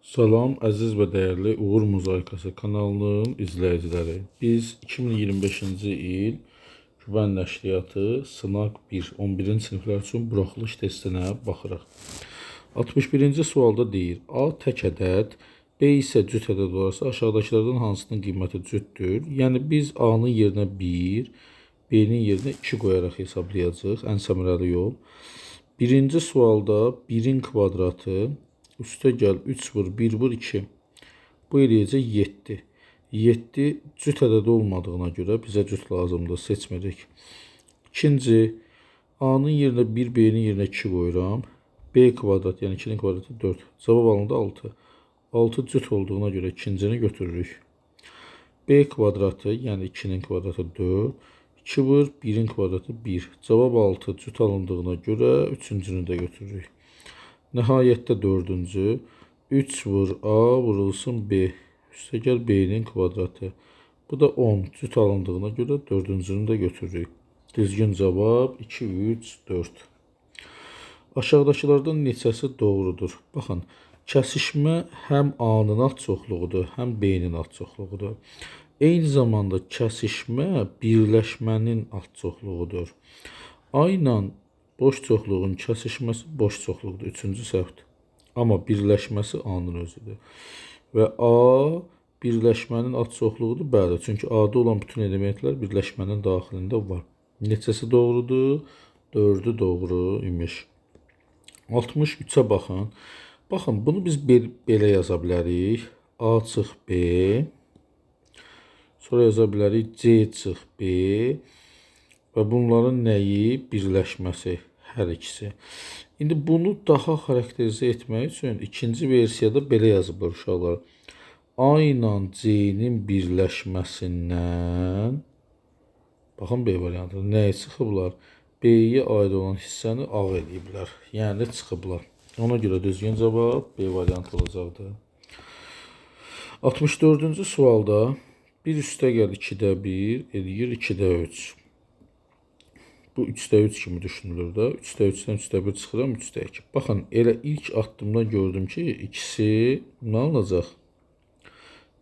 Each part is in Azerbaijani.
Salam əziz və dəyərli Uğur Mozaikası kanalının izləyiciləri. Biz 2025-ci il Güvən Nəşriyyatı Sınaq 1 11-ci siniflər üçün buraxılış testinə baxırıq. 61-ci sualda deyir: A tək ədəd, B isə cüt ədəd olarsa aşağıdakılardan hansının qiyməti cütdür? Yəni biz A-nın yerinə 1, B-nin yerinə 2 qoyaraq hesablayacağıq. Ən səmərəli yol. Birinci sualda 1-in kvadratı üstə gəl 3 vur 1 vur 2. Bu eləyəcək 7. 7 cüt ədəd olmadığına görə bizə cüt lazımdır, seçmirik. İkinci, A-nın yerinə 1, B-nin yerinə 2 qoyuram. B kvadrat, yəni 2-nin kvadratı 4. Cavab alındı 6. 6 cüt olduğuna görə ikincini götürürük. B kvadratı, yəni 2-nin kvadratı 4. 2 vur 1-in kvadratı 1. Cavab 6 cüt alındığına görə üçüncünü də götürürük. Nəhayətdə dördüncü 3 vur A vurulsun B. Üstəgəl B-nin kvadratı. Bu da 10 cüt alındığına görə dördüncünü də götürürük. Düzgün cavab 2, 3, 4. Aşağıdakılardan neçəsi doğrudur? Baxın, kəsişmə həm A-nın ad çoxluğudur, həm B-nin ad çoxluğudur. Eyni zamanda kəsişmə birləşmənin ad çoxluğudur. A ilə boş çoxluğun kəsişməsi boş çoxluqdur. Üçüncü səhvdir. Amma birləşməsi A-nın özüdür. Və A birləşmənin ad çoxluğudur. Bəli, çünki A-da olan bütün elementlər birləşmənin daxilində var. Neçəsi doğrudur? 4-ü doğru imiş. 63-ə baxın. Baxın, bunu biz belə yaza bilərik. A çıx B. Sonra yaza bilərik C çıx B. Və bunların nəyi? Birləşməsi, hər ikisi. İndi bunu daha xarakterizə etmək üçün ikinci versiyada belə yazıblar uşaqlar. A ilə C-nin birləşməsindən, baxın B variantında nəyi çıxıblar? B-yə aid olan hissəni ağ eləyiblər. Yəni çıxıblar. Ona görə düzgün cavab B variantı olacaqdır. 64-cü sualda 1 üstəgəl 2-də 1 eləyir 2-də 3. Bu 3-də 3 kimi düşünülür də. 3-də 3-dən 3-də 1 çıxıram, 3-də 2. Baxın, elə ilk addımdan gördüm ki, ikisi nə alınacaq?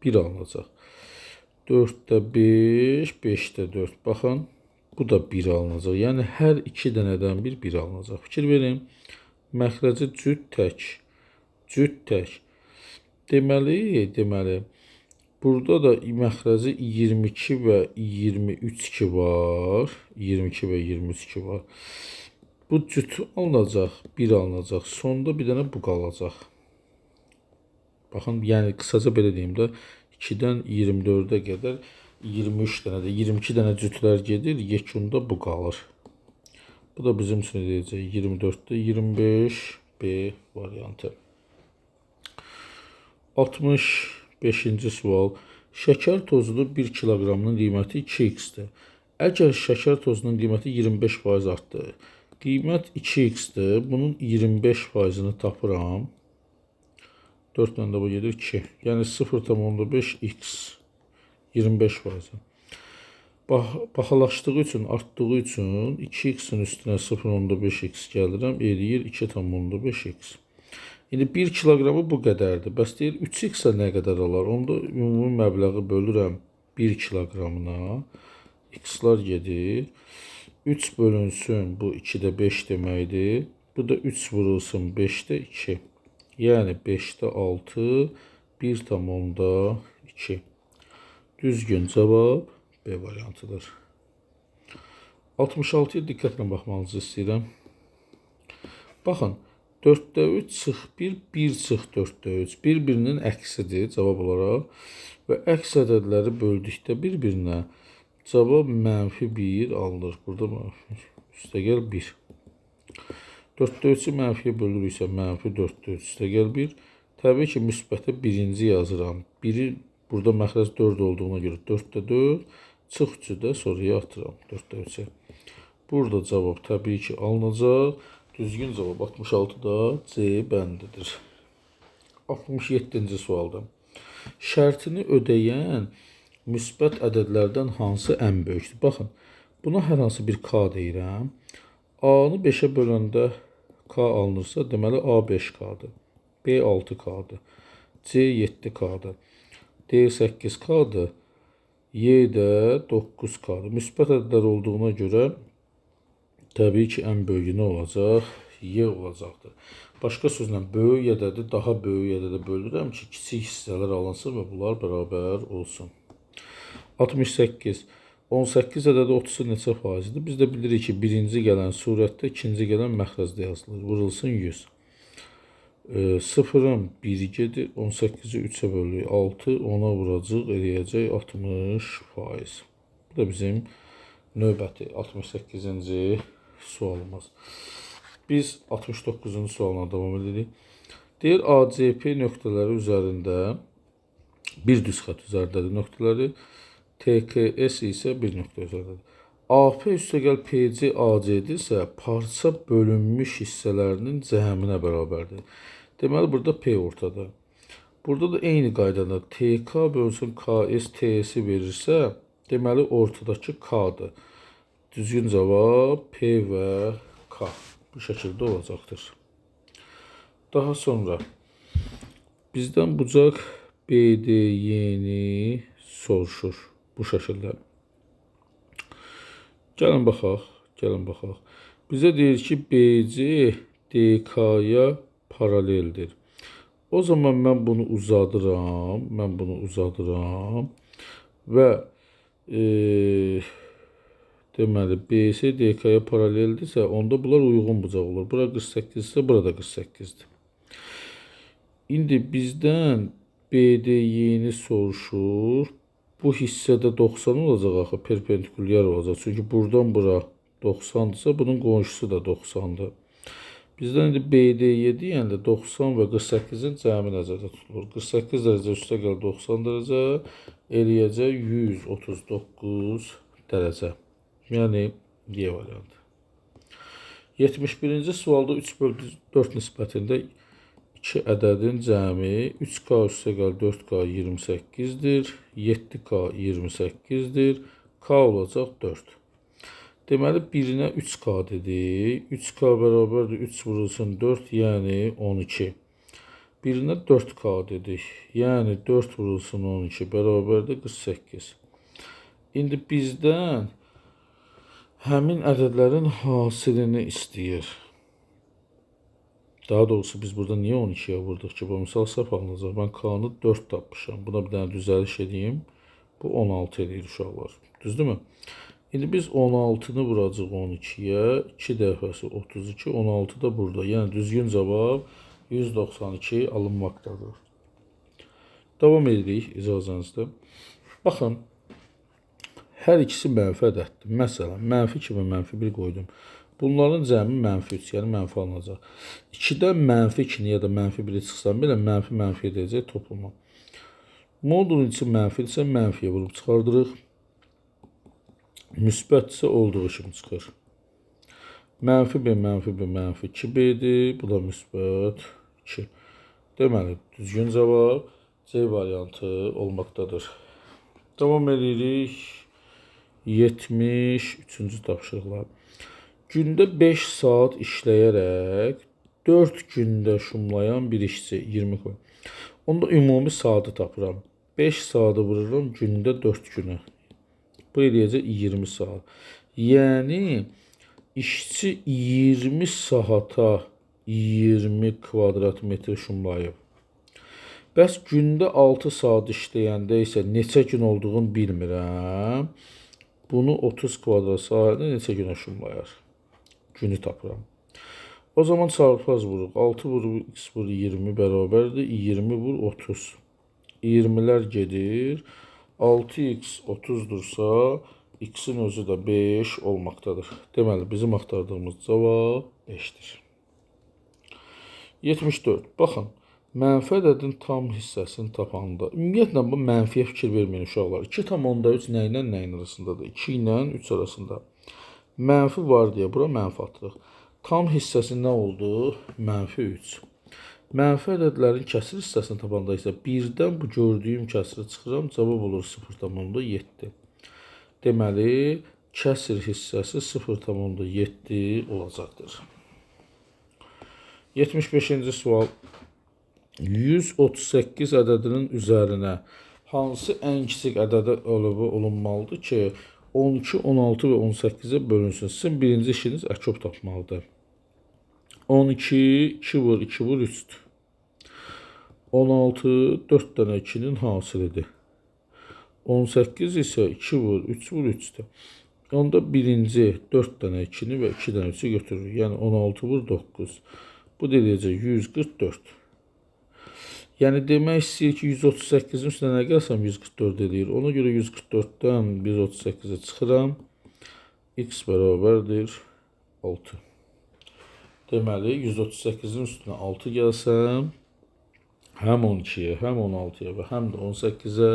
1 alınacaq. 4-də 5, 5-də 4. Baxın, bu da 1 alınacaq. Yəni, hər iki dənədən bir 1 alınacaq. Fikir verin, məxrəci cüt tək, cüt tək. Deməli, burada da məxrəci 22 və 23 ki var. 22 və 23 ki var. Bu cüt alınacaq, 1 alınacaq. Sonda bir dənə bu qalacaq. Baxın, yəni qısaca belə deyim də, 2-dən 24-ə qədər 23 dənə də, 22 dənə cütlər gedir, yekunda bu qalır. Bu da bizim üçün edəcək 24-də 25 B variantı. 65-ci sual. Şəkər tozunun 1 kiloqramının qiyməti 2x-dir. Əgər şəkər tozunun qiyməti 25% artdı, qiymət 2x-dir. Bunun 25%-ni tapıram. 4 ilə də bu gedir 2. Yəni 0,5x 25%. Bahalaşdığı üçün, artdığı üçün 2x-in üstünə 0,5x gəlirəm, eləyir 2,5x. İndi 1 kiloqramı bu qədərdir. Bəs deyir 3x-ə nə qədər alar? Onda ümumi məbləği bölürəm 1 kiloqramına. X-lar gedir. 3 bölünsün, bu 2-də 5 deməkdir. Bu da 3 vurulsun 5-də 2. Yəni 5-də 6, 1,2. Düzgün cavab B variantıdır. 66-ya diqqətlə baxmanızı istəyirəm. Baxın, 4-də 3 çıx 1, 1 çıx 4-də 3. Bir-birinin əksidir cavab olaraq. Və əks ədədləri böldükdə bir-birinə cavab mənfi 1 alınır. Burada mənfi, üstəgəl 1. 4-də 3-ü mənfiyə bölürüksə mənfi 4-də 3 üstəgəl 1. Təbii ki, müsbətə birinci yazıram. 1-i burada məxrəc 4 olduğuna görə 4-də 4, çıx 3-ü də sonraya atıram 4-də 3-ə. Burada cavab təbii ki, alınacaq. Düzgün cavab 66-da C bəndidir. 67-ci sualda. Şərtini ödəyən müsbət ədədlərdən hansı ən böyükdür? Baxın, buna hər hansı bir K deyirəm. A-nı 5-ə böləndə K alınırsa, deməli A 5K-dır. B 6K-dır. C 7K-dır. D 8K-dır. Y də 9K-dır. Müsbət ədədlər olduğuna görə təbii ki, ən böyüyü nə olacaq? Y olacaqdır. Başqa sözlə, böyük ədədi daha böyük ədədə bölürəm ki, kiçik hissələr alınsın və bunlar bərabər olsun. 68. 18 ədədi 30-un neçə faizidir? Biz də bilirik ki, birinci gələn surətdə, ikinci gələn məxrəcdə yazılır. Vurulsun 100. 0-ın 1 gedir. 18-i 3-ə bölürük. 6, 10-a vuracaq, eləyəcək 60%. Bu da bizim növbəti 68-ci sualımız. Biz 69-cu sualına davam edirik. Deyir, ACP nöqtələri üzərində bir düz xətt üzərindədir nöqtələri. TKS isə bir nöqtə üzərindədir. AP üstəgəl PC AC-dirsə, parça bölünmüş hissələrinin cəminə bərabərdir. Deməli, burada P ortada. Burada da eyni qaydada TK bölsün KS TS-i verirsə, deməli, ortadakı K-dır. Düzgün cavab P və K. Bu şəkildə olacaqdır. Daha sonra bizdən bucaq BDY-ni soruşur. Bu şəkildə. Gəlin baxaq, gəlin baxaq. Bizə deyir ki, BC DK-ya paraleldir. O zaman mən bunu uzadıram, və deməli, BC DK-ya paraleldirsə, onda bunlar uyğun bucaq olur. Bura 48 isə, burada 48-dir. İndi bizdən BDY-ni soruşur. Bu hissədə 90 olacaq axı, perpendikulyar olacaq. Çünki buradan bura 90-dırsa, bunun qonşusu da 90-dır. Bizdən indi BDY deyəndə 90 və 48-in cəmi nəzərdə tutulur. 48 dərəcə üstə gəl 90 dərəcə, eləyəcək 139 dərəcə. Yəni, Y variantı. 71-ci sualda 3/4 nisbətində 2 ədədin cəmi 3K üstə gəl 4K 28-dir, 7K 28-dir, K olacaq 4. Deməli, birinə 3K dedik. 3K bərabərdir 3 vurulsun 4, yəni 12. Birinə 4K dedik. Yəni 4 vurulsun 12 bərabərdir 48. İndi bizdən həmin ədədlərin hasilini istəyir. Daha doğrusu biz burada niyə 12-yə vurduq ki? Bu misal səhv alınacaq. Mən K-nı 4 tapmışam. Buna bir dənə düzəliş edeyim. Bu 16 eləyir uşaqlar. Düzdürmü? İndi biz 16-nı vuracaq 12-yə. 2 dəfəsi 32, 16 da burada. Yəni düzgün cavab 192 alınmaqdadır. Davam edirik icazənizlə. Baxın, hər ikisi mənfi ədəddir. Məsələn, mənfi 2 və mənfi 1 qoydum. Bunların cəmi mənfi 3, yəni mənfi alınacaq. 2-dən mənfi 2-ni ya da mənfi 1-i çıxsam belə mənfi mənfi edəcək topluma. Modulun içi mənfidirsə mənfiyə vurub çıxardırıq. Müsbətdirsə olduğu kimi çıxır. Mənfi B, mənfi B, mənfi 2B-dir. Bu da müsbət 2. Deməli, düzgün cavab C variantı olmaqdadır. Davam edirik 73-cü tapşırıqla. Gündə 5 saat işləyərək 4 gündə şumlayan bir işçi 20 koy. Onda ümumi saatı tapıram. 5 saatı vururam gündə 4 günə. Bu eləyəcək 20 saat. Yəni işçi 20 saata 20 kvadrat metr şumlayıb. Bəs gündə 6 saat işləyəndə isə neçə gün olduğunu bilmirəm. Bunu 30 kvadrat sahədə neçə günə şumlayar? Günü tapıram. O zaman çarpaz vuruq. 6 vur x vur 20 bərabərdir. 20 vur 30. 20'lər gedir. 6x 30'dursa x-in özü də 5 olmaqdadır. Deməli, bizim axtardığımız cavab 5-dir. 74. Baxın, mənfi ədədin tam hissəsini tapanda, ümumiyyətlə, bu mənfiyə fikir verməyin uşaqlar. 2,3 nə ilə nəyin arasındadır? 2 ilə 3 arasında. Mənfi var deyə bura mənfi atırıq. Tam hissəsi nə oldu? Mənfi 3. Mənfi ədədlərin kəsir hissəsini tapanda isə 1-dən bu gördüyüm kəsiri çıxıram, cavab olur 0,7. Deməli, kəsir hissəsi 0,7 olacaqdır. 75-ci sual. 138 ədədinin üzərinə hansı ən kiçik ədədi olunmalıdır ki, 12, 16 və 18-ə bölünsün? Sizin birinci işiniz əkob tapmalıdır. 12, 2 vur, 2 vur, 3-dür. 16, 4 dənə 2-nin hasilidir. 18 isə 2 vur, 3 vur, 3-dür. Onda birinci 4 dənə 2-ni və 2 dənə 3-ü götürür. Yəni 16 vur 9. Bu da eləyəcək 144. Yəni demək istəyir ki, 138-in üstünə nə gəlsəm 144 eləyir. Ona görə 144-dən 138-ə çıxıram. X bərabərdir 6. Deməli, 138-in üstünə 6 gəlsəm, həm 12-yə, həm 16-ya və həm də 18-ə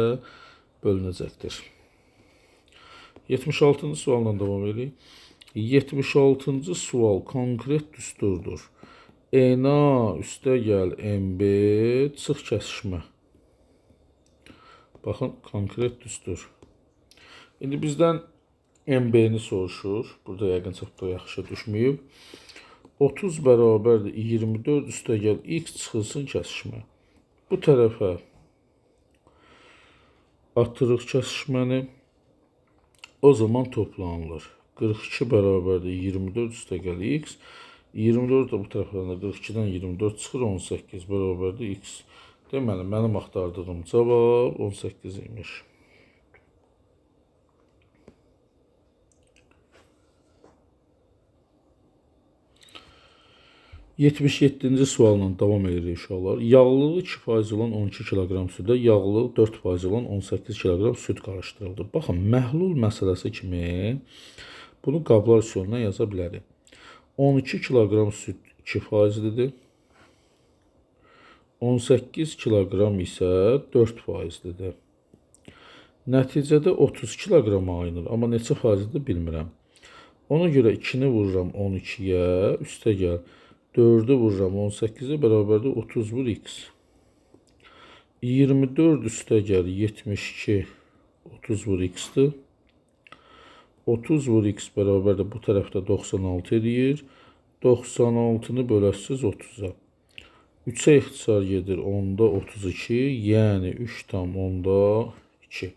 bölünəcəkdir. 76-cı sualla davam edirik. 76-cı sual konkret düsturdur. NA üstə gəl MB çıx kəsişmə. Baxın, konkret düstur. İndi bizdən MB-ni soruşur. Burada yəqin çox da yaxşı düşməyib. 30 bərabərdir 24 üstə gəl X çıxılsın kəsişmə. Bu tərəfə atırıq kəsişməni. O zaman toplanılır. 42 bərabərdir 24 üstə gəl X. 24 də bu tərəfdən də 42-dən 24 çıxır, 18 bərabərdir X. Deməli, mənim axtardığım cavab 18 imiş. 77-ci sualla davam edirik uşaqlar. Yağlılığı 2% olan 12 kiloqram südə yağlılığı 4% olan 18 kiloqram süd qarışdırıldı. Baxın, məhlul məsələsi kimi bunu qablar üsulundan yaza bilərik. 12 kiloqram süd 2%lidir. 18 kiloqram isə 4%lidir. Nəticədə 30 kiloqram ayınır, amma neçə faizlidir bilmirəm. Ona görə 2-ni vururam 12-yə, üstə gəl. 4-ü vururam 18-ə bərabərdir 30 vur x. 24 üstə gəl 72, 30 vur x-dir. 30 vur x bərabərdir bu tərəfdə 96 eləyir. 96-nı böləsiniz 30-a. 3-ə ixtisar gedir 10-da 32, yəni 3,2.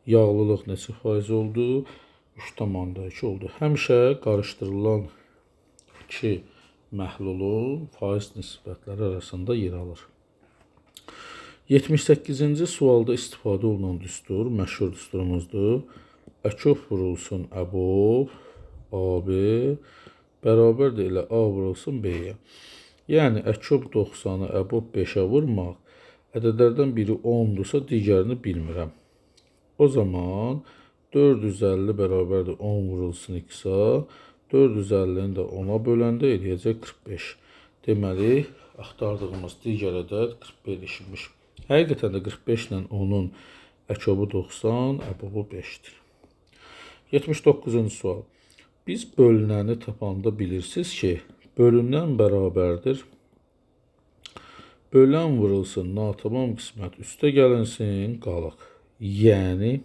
Yağlılıq neçə faiz oldu? 3,2 oldu. Həmişə qarışdırılan iki məhlulun faiz nisbətləri arasında yer alır. 78-ci sualda istifadə olunan düstur, məşhur düsturumuzdur. Əkob vurulsun əbob, AB bərabərdir elə A vurulsun B-yə. Yəni, əkob 90-ı əbob 5-ə vurmaq, ədədlərdən biri 10-dursa, digərini bilmirəm. O zaman 450 bərabərdir 10 vurulsun x-a, 450-ni də 10-a böləndə eləyəcək 45. Deməli, axtardığımız digər ədəd 45 imiş. Həqiqətən də 45 ilə 10-un əkobu 90, əbobu 5-dir. 79-cu sual. Biz bölünəni tapanda bilirsiniz ki, bölünən bərabərdir. Bölən vurulsun, natamam qismət üstə gəlinsin, qalaq. Yəni,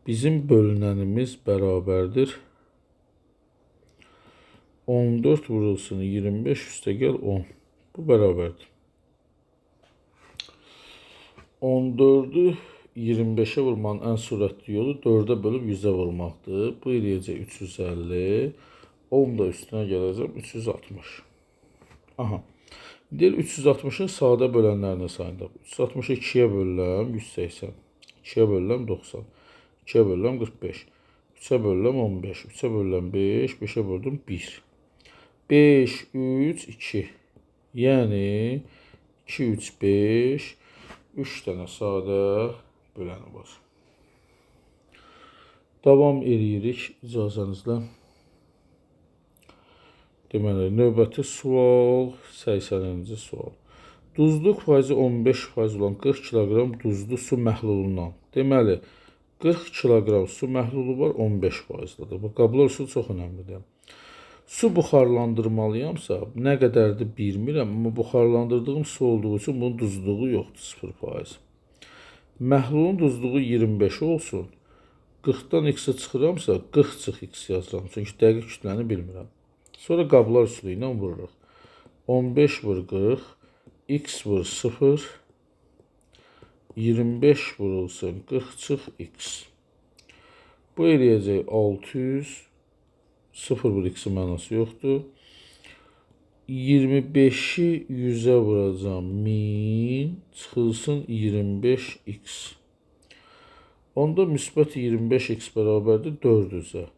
bizim bölünənimiz bərabərdir. 14 vurulsun, 25 üstə gəl 10. Bu bərabərdir. 14-ü 25-ə vurmanın ən sürətli yolu 4-ə bölüb 100-ə vurmaqdır. Bu eləyəcək 350. 10 da üstünə gələcəm 360. Aha. Deyir 360-ın sadə bölənlərini sayın. 360-ı 2-yə bölürəm 180. 2-yə bölürəm 90. 2-yə bölürəm 45. 3-ə bölürəm 15. 3-ə bölürəm 5. 5-ə böldüm 1. 5, 3, 2. Yəni 2, 3, 5. 3 dənə sadə böləni var. Davam eləyirik icazənizlə. Deməli, növbəti sual 80-ci sual. Duzluq faizi 15% olan 40 kiloqram duzlu su məhlulundan. Deməli, 40 kiloqram su məhlulu var, 15%-lıdır. Bu qablar usul çox önəmlidir. Su buxarlandırmalıyamsa, nə qədərdir bilmirəm, amma buxarlandırdığım su olduğu üçün bunun duzluğu yoxdur, 0%. Məhlulun duzluğu 25 olsun. 40-dan x-ə çıxıramsa, 40 çıx x yazıram. Çünki dəqiq kütləni bilmirəm. Sonra qablar üsulu ilə vururuq. 15 vur 40, X vur 0, 25 vurulsun 40 çıx x. Bu eləyəcək 600, 0 vur x-in mənası yoxdur. 25-i 100-ə vuracam 1000, çıxılsın 25x. Onda müsbət 25x bərabərdir 400-ə.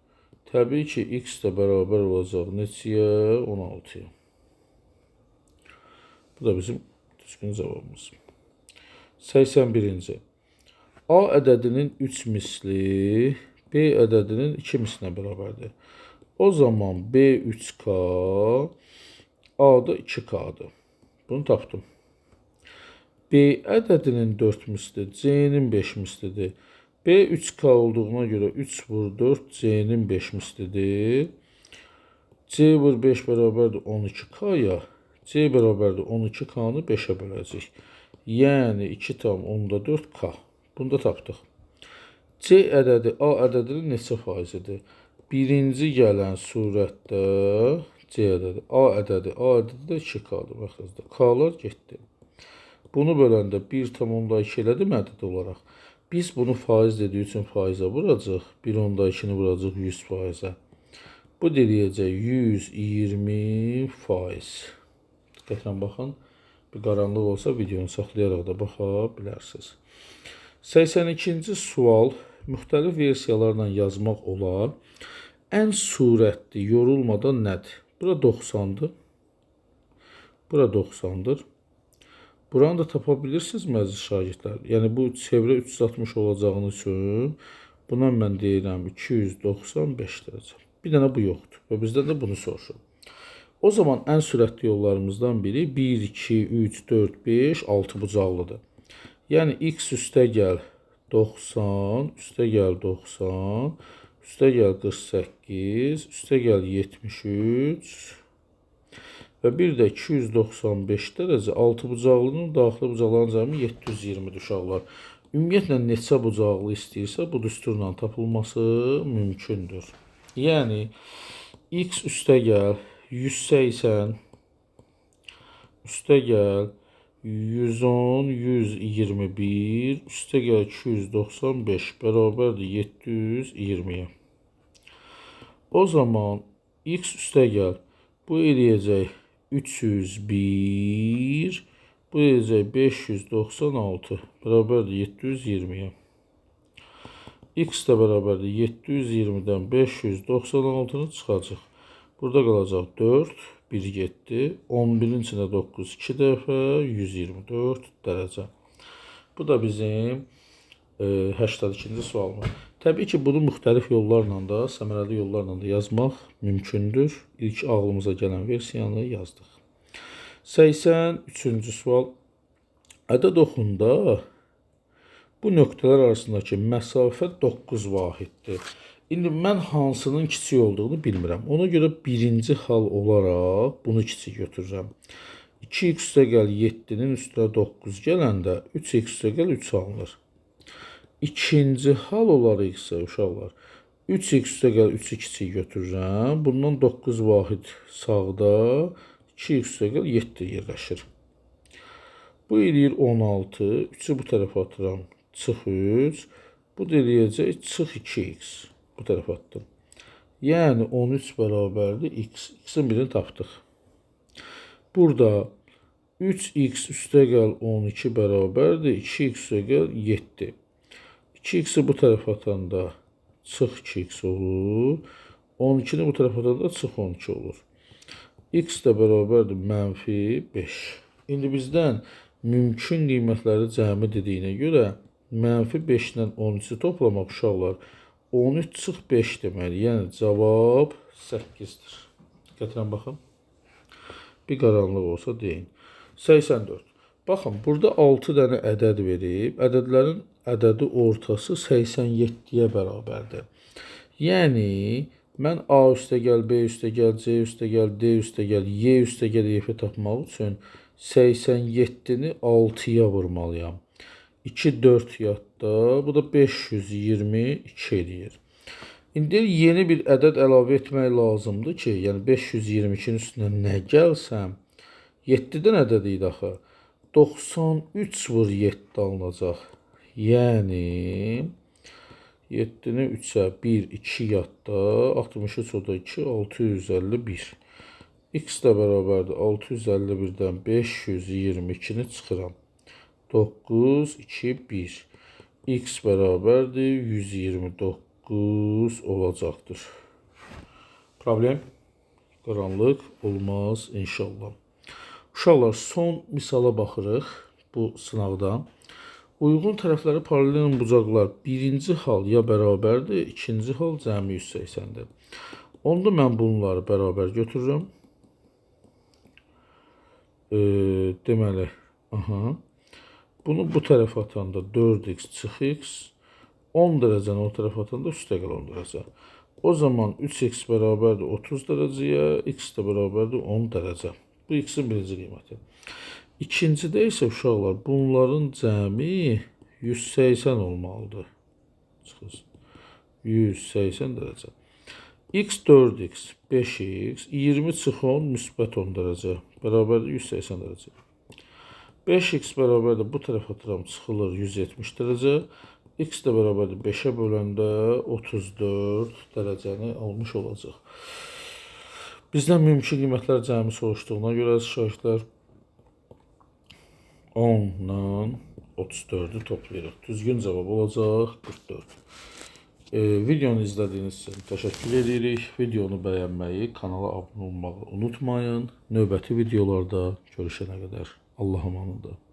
Təbii ki, x də bərabər olacaq neçəyə? 16-ya. Bu da bizim düzgün cavabımız. 81-ci. A ədədinin 3 misli B ədədinin 2 mislinə bərabərdir. O zaman B 3K, A da 2K-dır. Bunu tapdım. B ədədinin 4 misli, C-nin 5 mislidir. B 3K olduğuna görə 3 vur 4 C-nin 5 mislidir. C vur 5 bərabərdir 12K-ya. C bərabərdir 12K-nı 5-ə böləcəyik. Yəni 2,4 K. Bunu da tapdıq. C ədədi A ədədinin neçə faizidir? Birinci gələn surətdə C ədədi A ədədi də 2K-dır. Baxın, K-lar getdi. Bunu böləndə 1,2 elədi mi ədəd olaraq? Biz bunu faiz dediyi üçün faizə vuracaq. 1,2-ni vuracaq 100 faizə. Bu deyəcək 120 faiz. Diqqətlə baxın. Bir qaranlıq olsa videonu saxlayaraq da baxa bilərsiniz. 82-ci sual müxtəlif versiyalarla yazmaq olar. Ən sürətli yorulmadan nədir? Bura 90-dır. Bura 90-dır. Buranı da tapa bilirsiniz əziz şagirdlər. Yəni bu çevrə 360 olacağını üçün buna mən deyirəm 295 dərəcə. Bir dənə bu yoxdur və bizdən də bunu soruşur. O zaman ən sürətli yollarımızdan biri 1, 2, 3, 4, 5, 6 bucaqlıdır. Yəni x üstə gəl 90, üstə gəl 90, üstə gəl 48, üstə gəl 73 və bir də 295 dərəcə 6 bucaqlının daxili bucaqların cəmi 720 uşaqlar. Ümumiyyətlə neçə bucaqlı istəyirsə bu düsturla tapılması mümkündür. Yəni x üstə gəl 180, üstə gəl 110, 121, üstə gəl 295 bərabərdir 720-yə. O zaman x üstə gəl, bu eləyəcək 301, bu eləyəcək 596 bərabərdir 720-yə. X də bərabərdir 720-dən 596-nı çıxacaq. Burada qalacaq 4, 1 getdi. 11-in içində 9, 2 dəfə 124 dərəcə. Bu da bizim 82-ci sualımız. Təbii ki, bunu müxtəlif yollarla da, səmərəli yollarla da yazmaq mümkündür. İlk ağlımıza gələn versiyanı yazdıq. 83-cü sual. Ədəd oxunda bu nöqtələr arasındakı məsafə 9 vahiddir. İndi mən hansının kiçik olduğunu bilmirəm. Ona görə birinci hal olaraq bunu kiçik götürürəm. 2x üstə gəl 7-nin üstünə 9 gələndə 3x üstə gəl 3 alınır. İkinci hal olaraq isə uşaqlar 3x üstə gəl 3-ü kiçik götürürəm. Bundan 9 vahid sağda 2x üstə gəl 7 yerləşir. Bu eləyir 16. 3-ü bu tərəfə atıram. Çıx 3. Bu da eləyəcək çıx 2x. Bu tərəfə atdım. Yəni 13 bərabərdir x. X-in birini tapdıq. Burada 3x üstə gəl 12 bərabərdir 2x üstə gəl 7. 2x-i bu tərəfə atanda çıx 2x olur. 12-ni bu tərəfə atanda çıx 12 olur. X də bərabərdir mənfi 5. İndi bizdən mümkün qiymətləri cəmi dediyinə görə mənfi 5 ilə 13-ü toplamaq uşaqlar 13 çıx 5 deməli. Yəni cavab 8-dir. Diqqətlə baxın. Bir qaranlıq olsa deyin. 84. Baxın, burada 6 dənə ədəd verib. Ədədlərin ədədi ortası 87-yə bərabərdir. Yəni, mən A üstə gəl, B üstə gəl, C üstə gəl, D üstə gəl, Y üstə gəl, F tapmaq üçün 87-ni 6-ya vurmalıyam. 2, 4 yadda. Bu da 522 eləyir. İndi yeni bir ədəd əlavə etmək lazımdır ki, yəni 522-nin üstünə nə gəlsəm, 7-dən ədəd idi axı. 93 vur 7 alınacaq. Yəni 7-ni 3-ə 1, 2 yadda, 63 o da 2, 651. X də bərabərdir 651-dən 522-ni çıxıram. 9, 2, 1. X bərabərdir 129 olacaqdır. Problem? Qaranlıq olmaz inşallah. Uşaqlar, son misala baxırıq bu sınaqda. Uyğun tərəfləri paralel bucaqlar birinci hal ya bərabərdir, ikinci hal cəmi 180-dir. Onda mən bunları bərabər götürürəm. Deməli, aha. Bunu bu tərəfə atanda 4x çıx x, 10 dərəcəni o tərəfə atanda üstəgəl 10 dərəcə. O zaman 3x bərabərdir 30 dərəcəyə, x də bərabərdir 10 dərəcə. Bu x-in birinci qiyməti. İkincidə isə uşaqlar, bunların cəmi 180 olmalıdır. Çıxız. 180 dərəcə. X 4x, 5x, 20 çıx 10, müsbət 10 dərəcə. Bərabərdir 180 dərəcə. 5x bərabərdir bu tərəfə atıram, çıxılır 170 dərəcə. X də bərabərdir 5-ə böləndə 34 dərəcəni almış olacaq. Bizdən mümkün qiymətlər cəmi soruşduğuna görə şagirdlər 10 ilə 34-ü toplayırıq. Düzgün cavab olacaq 44. Videonu izlədiyiniz üçün təşəkkür edirik. Videonu bəyənməyi, kanala abunə olmağı unutmayın. Növbəti videolarda görüşənə qədər Allah'a emanet olun.